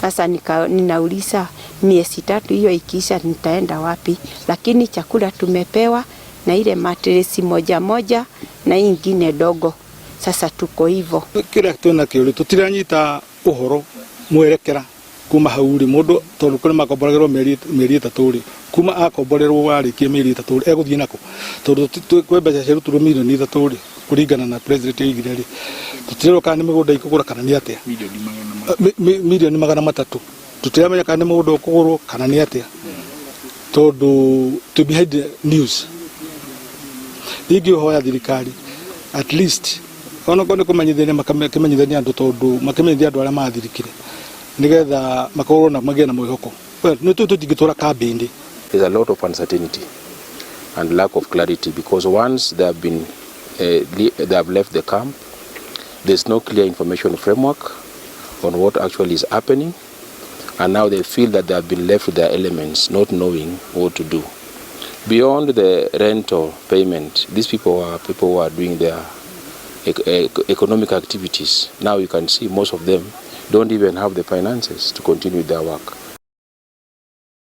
Sasa ninauliza miezi 3 hiyo ikiisha nitaenda wapi? Lakini chakula tumepewa na ile matresi moja moja na hii ingine dogo. Sasa tuko hivyo. Kĩrĩa twĩna kĩo rĩ, tũtiranyita ũhoro mwerekera kuma hau rĩ, mũndũ tondũ kũrĩ makomboragĩrwo mĩeri 3 rĩ, kuma akomborerwo warĩkia mĩeri 3 rĩ, egũthiĩ nako tondũ kwĩ mbeca ciarutirwo mirioni 3 rĩ, kũringana na president oigire rĩ, tũtirerwo kana nĩ mĩgũnda ikũgũra kana nĩ atĩa. 300,000,000 tũtiramenya kana nĩ mũgũnda ũkũgũrwo kana nĩ atĩa tondũ twĩ behind the news. Ingĩhoya thirikari at least onokorwo nĩ kũmenyithania, makĩmenyithania andũ, tondũ makĩmenyithia andũ arĩa mathirikire nĩgetha makorwo na magĩe na mwĩhoko. Well, nĩ tũĩ tũtingĩtũra kambĩ-inĩ. There's a lot of uncertainty and lack of clarity because once they have left the camp, there's no clear information framework on what actually is happening, and now they feel that they have been left with their elements, not knowing what to do. Beyond the rental payment, these people are people who are doing their economic activities. Now you can see most of them don't even have the finances to continue their work.